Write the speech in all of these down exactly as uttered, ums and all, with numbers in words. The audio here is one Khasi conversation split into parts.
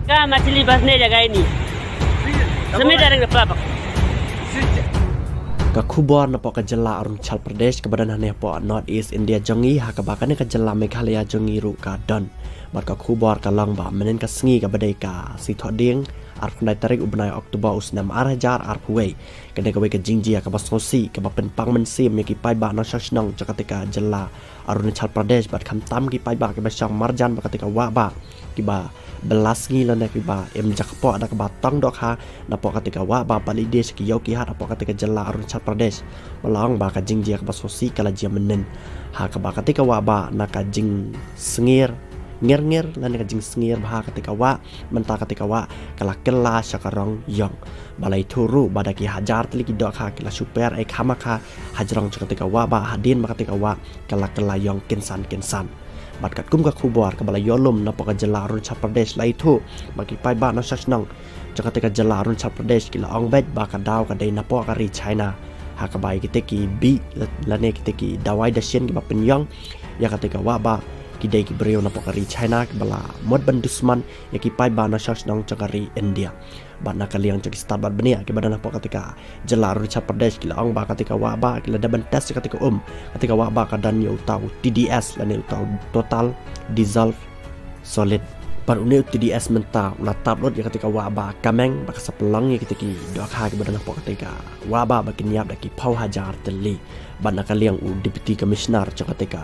Ka machli basne jaga ini. Samit dareng da papa. Ka khubor napoh ka jylla Arunachal Pradesh kaba don hangne hapoh North East India jong ngi, ha kaba kane ka jylla Meghalaya jong ngi ruh ka don. Bad ka khubor ka long ba mynhynnin ka sngi kaba dei ka sngi Thohdieng, arphew khyndai tarik u bnai October u snem ar hajar arphew wei, ka dei kawei ka jingjia kaba sngewsih kaba pynpang mynsiem ïa ki paidbah nongshong shnong jong kata ka jylla Arunachal Pradesh bad khamtam ki paidbah kiba shong marjan bad kata ka wah bah, kiba bylla sngi lane kiba im jakpoh da kaba tong dohkha napoh kata ka wah bah, ba la ïadie sha ki ïew ki hat hapoh kata ka jylla Arunachal Pradesh. Ba la ong ba ka jingjia kaba sngewsih ka la jia mynhynnin, ha kaba kata ka wah bah na ka jingsngir ngir ngir lane ka jingsngir bha kata ka wah, mynta kata ka wah ka la kylla sha ka rong ïong. Ba la ïathuh ruh ba da ki hajar tylli ki dohkha ki la shu per ei kham ha kha hajrong jong kata ka wah bah hadien ba kata ka wah ka la kylla ïong kynsan kynsan. Bad katkum ka khubor kaba la ïoh lum napoh ka jylla Arunachal Pradesh la ïathuh ba ki paidbah nongshong shnong jong kata ka jylla Arunachal Pradesh ki la ong beit ba ka daw ka dei napoh ka ri China, ha kaba ïa kita ki bih lane kita ki dawai dashin kiba pynïong ïa kata ka wah bah ki dei ki briew napoh ka ri China kiba la mut ban dusman ïa ki paidbah nongshong shnong jong ka ri India. Bad na ka liang jong ki stad bad bniah kiba don hapoh kata ka jylla Arunachal Pradesh ki la ong ba kata ka wah bah ki la dep ban test ïa kata ka um, kata ka wah bah ka don ïa uta u T D S lane uta u total dissolved solid. Bad une u T D S mynta u la tap lut ïa kata ka wah bah kameng ba ka sa pynlong ïa kita ki dohkha kiba don hapoh kata ka wah bah ba kin ïap da ki phew hajar tylli. Bad na ka liang u Deputy Commissioner jong kata ka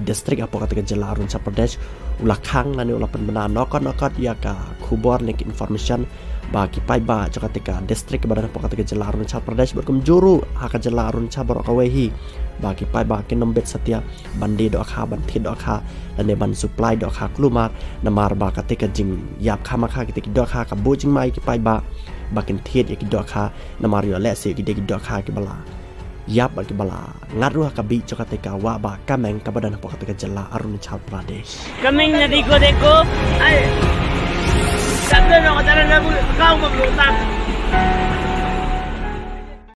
district hapoh kata ka jylla Arunachal Pradesh u la khang lane u la pynbna nokot nokot ïa ka khubor lane ka information ba ki paidbah jong kata ka district kaba don hapoh kata ka jylla Arunachal Pradesh bad kumjuh ruh ha ka jylla Arunachal baroh kawei hi, ba ki paidbah kin ym bit satia ban die dohkha, ban thied dohkha lane ban supply dohkha kulmar, namar ba kata ka jingïap kham ha kha kita ki dohkha ka buh jingma ïa ki paidbah ba kin thied ïa ki dohkha, namar ïoh lehse ki dei ki dohkha kiba la ïap bad kiba la ngat ruh ha ka bih jong kata ka wah bah kameng kaba don hapoh kata ka jylla Arunachal Pradesh. Kameng na diko deko. Ai. Sabda no kata na bu kau ma bu ta.